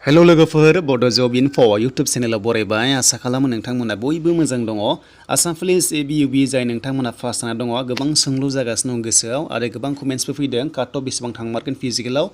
hello लोगोफोर बड' जब enough' YouTube चेनेलाव बरायबाय आसा खालामो नोंथांमोना बयबो मोजां दङ आसाम पुलिस एबिइउबि जाय नोंथांमोना पास जाना दङ गोबां सोंलु जागासिनो दं गोसोआव आरो गोबां कमेन्ट्सबो फैदों काट अफ बेसेबां थांमारगोन फिजिकेलाव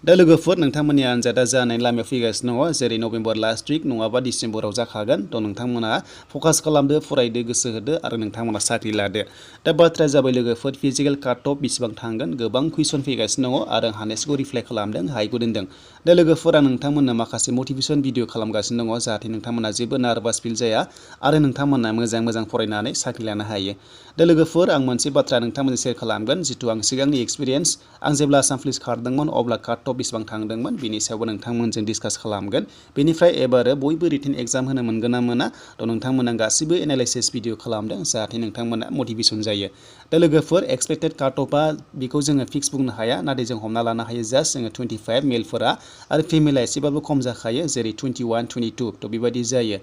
दा लोगोफोर नोंथांमोननि आनजादा जानाय लामायाव फैगासिनो दङ जेरै नभेम्बर लास्ट उइक नङाबा डिसेम्बराव जाखागोन थ' नोंथांमोना फकास खालामदो फरायदो गोसो होदो आरो नोंथांमोना साख्रि लादो दा बाथ्राया जाबाय लोगोफोर फिजिकेल काट अफ बेसेबां थांगोन गोबां कुइसन फैगासिनो दङ आरो हानायसिखौ रिप्लाइ खालामदों हायखौ दोनदों दा लोगोफोरा नोंथांमोननो माखासे मटिभेसन भिडिअ खालामगासिनो दङ जाहाथे नोंथांमोना जेबो नार्भास फिल जाया आरो नोंथांमोना मोजां फरायनानै साख्रि लानो हायो दा लोगोफोर आं मोनसे बाथ्रा नोंथांमोननो शेयार खालामगोन जितु आं सिगांनि एक्सपिरियेन्स आं जेब्ला आसाम पुलिस खारदोंमोन अब्ला काट अफ बेसेबां थांदोंमोन बेनि सायावबो नोंथांमोनजों डिसकास खालामगोन बेनिफ्राय एबारो बयबो रिटेन एग्जाम होनो मोनगोन ना मोना थ' नोंथांमोना गासिबो एनालाइसिस भिडिअ खालामदों जाहाथे नोंथांमोना मटिभेसन जायो दा लोगोफोर एक्सपेक्टेड काट अफआ बेखौ जोङो फिक्स बुंनो हाया नाथाय जों हमना लानो हायो जास्ट जोङो 25 मेलफोरा आरो फिमेला एसेबाबो खम जाखायो जेरै 21 22 थ' बेबायदि जायो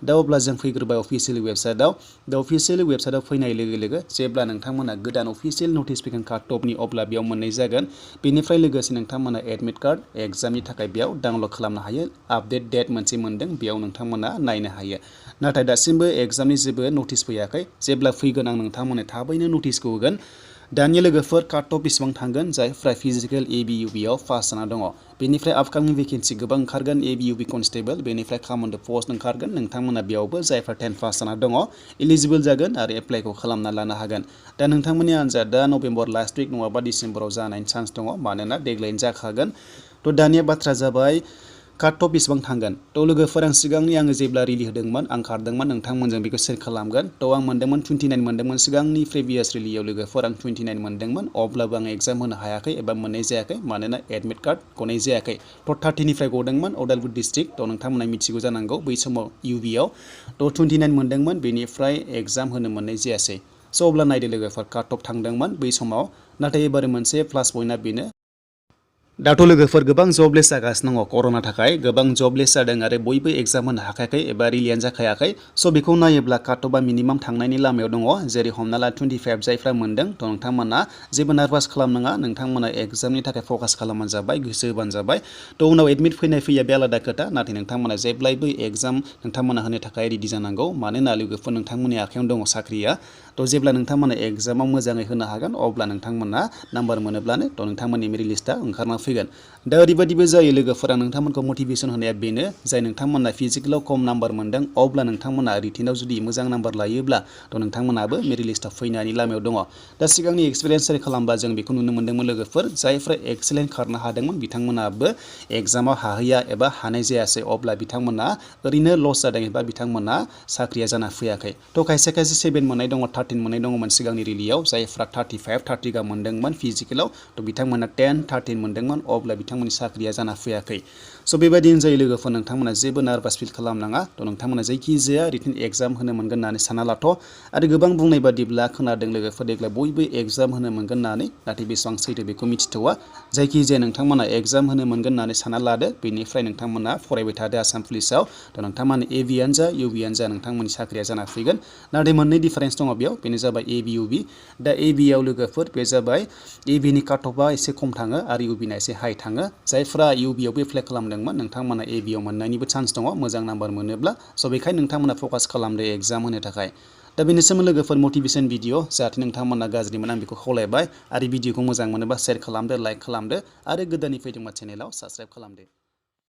दा अब्ला जों फैग्रोबाय अफिसियेल वेबसाइटआव दा अफिसियेल वेबसाइटआव फैनाय लोगो लोगो जेब्ला नोंथांमोना गोदान अफिसियेल नटिस फैगोन काट अफनि अब्ला बेयाव मोननाय जागोन बेनिफ्राय लोगोसे नोंथांमोना एडमिट कार्ड एग्जामनि थाखाय बेयाव डाउनलड खालामनो हायो आपडेट डेट मोनसे मोनदों बेयाव नोंथांमोना नायनो हायो नाथाय दासिमबो एग्जामनि जेबो नटिस फैयाखै जेब्ला फैगोन आं नोंथांमोननो थाबैनो नटिसखौ होगोन दानि लोगोफोर काट अफ बेसेबां थांगोन जायफ्रा फिजिकेल एबिइउबिआव पास जाना दङ बेनिफ्राय आपकामिं भेकेन्सि गोबां ओंखारगोन एबिइउबि कनस्टेबल बेनिफ्राय कामान्ड' पस्ट ओंखारगोन नोंथांमोना बेयावबो जायफ्रा 10 पास जाना दङ इलिजिबोल जागोन आरो एप्लाइखौ खालामना लानो हागोन दा नोंथांमोननि आनजादा नभेम्बर लास्ट उइक नङाबा डिसेम्बराव जानायनि चान्स दङ मानोना देग्लायनो जाखागोन थ' दानिया बाथ्रा जाबाय काट अफ बेसेबां थांगोन थ' लोगोफोर आं सिगांनि आङो जेब्ला रिलि होदोंमोन आं खारदोंमोन नोंथांमोनजों बेखौ शेयार खालामगोन थ' आं मोनदोंमोन 29 मोनदोंमोन सिगांनि प्रिभियास रिलियाव लोगोफोर आं 29 मोनदोंमोन अब्लाबो आं एग्जाम होनो हायाखै एबा मोननाय जायाखै मानोना एडमिट कार्ड गनाय जायाखै थ' 30निफ्राय गदोंमोन अदालगुरि डिस्ट्रिक्ट थ' नोंथांमोना मिथिगौ जानांगौ बै समाव इउबिआव थ' 29 मोनदोंमोन बेनिफ्राय एग्जाम होनो मोननाय जायासै स' अब्ला नायदो लोगोफोर काट अफ थांदोंमोन बै समाव नाथाय एबार मोनसे प्लास पइन्टआ बेनो दाथ' लोगोफोर गोबां जबलेस जागासिनो दङ कर'ना थाखाय गोबां जबलेस जादों आरो बयबो एग्जाम होनो हाखायाखै एबा रिलियानो जाखायाखै स' बेखौ नायोब्ला काट अफआ मिनिमाम थांनायनि लामायाव दङ जेरै हमना ला 25 जायफ्रा मोनदों थ' नोंथांमोना जेबो नार्भास खालामनाङा नोंथांमोना एग्जामनि थाखाय फकास खालामबानो जाबाय गोसो होबानो जाबाय थ' उनाव एडमिट फैनाय फैया बे आलादा खोथा नाथाय नोंथांमोना जेब्लायबो एग्जाम नोंथांमोना होनो थाखाय रेडि जानांगौ मानोना लोगोफोर नोंथांमोननि आखायावनो दङ साख्रिया थ' जेब्ला नोंथांमोना एग्जामाव मोजाङै होनो हागोन अब्ला नोंथांमोना नाम्बार मोनोब्लानो थ' नोंथांमोननि मेरिट लिस्टआ ओंखारना फैगोन दा ओरैबायदिबो जायो लोगोफोरा नोंथांमोनखौ मटिभेसन होनाया बेनो जाय नोंथांमोना फिजिकेलाव खम नाम्बार मोनदों अब्ला नोंथांमोना रिटेनाव जुदि मोजां नाम्बार लायोब्ला थ' नोंथांमोनाबो मेरिट लिस्टआव फैनायनि लामायाव दङ दा सिगांनि एक्सपिरियेन्स शेयार खालामबा जों बेखौ नुनो मोन्दोंमोन लोगोफोर जायफ्रा एक्सेलेन्ट खारनो हादोंमोन बिथांमोनाबो एग्जामाव हाहैया एबा हानाय जायासै अब्ला बिथांमोना ओरैनो लस जादों एबा बिथांमोना साख्रिया जाना फैयाखै थ' खायसे 7 मोननाय दङ 13 मोननाय दङमोन सिगांनि रिलियाव जायफ्रा 35 30 गाहाम मोनदोंमोन फिजिकेलाव थ' बिथांमोना 10 13 मोनदोंमोन अब्ला बिथांमोननि साख्रिया जाना फैयाखै स' बेबायदिनो जायो लोगोफोर नोंथांमोना जेबो नार्भास फिल खालामनाङा थ' नोंथांमोना जायखिजाया रिटेन एग्जाम होनो मोनगोन होननानै सानना लाथ' आरो गोबां बुंनाय बादिब्ला खोनादों लोगोफोर देग्लाय बयबो एग्जाम होनो मोनगोन होननानै नाथाय बेसेबां सैथो बेखौ मिथिथ'वा जायखिजाया नोंथांमोना एग्जाम होनो मोनगोन होननानै सानना लादो बेनिफ्राय नोंथांमोना फरायबाय थादो आसाम पुलिसाव थ' नोंथांमोना एबियानो जा इउबियानो जा नोंथांमोननि साख्रिया जाना फैगोन नाथाय मोननै डिफारेन्स दङ बेयाव बेनो जाबाय एबिइउबि दा एबिआव लोगोफोर बे जाबाय एबिनि काट अफआ एसे खम थाङो आरो इउबिना एसे हाइ थाङो जायफ्रा इउबिआवबो एप्लाइ खालामदोंमोन नोंथांमोना एबिआव मोननायनिबो चान्स दङ मोजां नाम्बार मोनोब्ला स' बेखायनो नोंथांमोना फकास खालामदो एग्जाम होनो थाखाय दा बेनिसिम लोगोफोर मटिभेसन भिडिअ जाहाथे नोंथांमोना गाज्रि मोना आं बेखौ खावलायबाय आरो भिडिअखौ मोजां मोनोबा शेयार खालामदो लाइक खालामदो आरो गोदाननि फैदोंबा चेनेलाव साबस्क्राइब खालामदो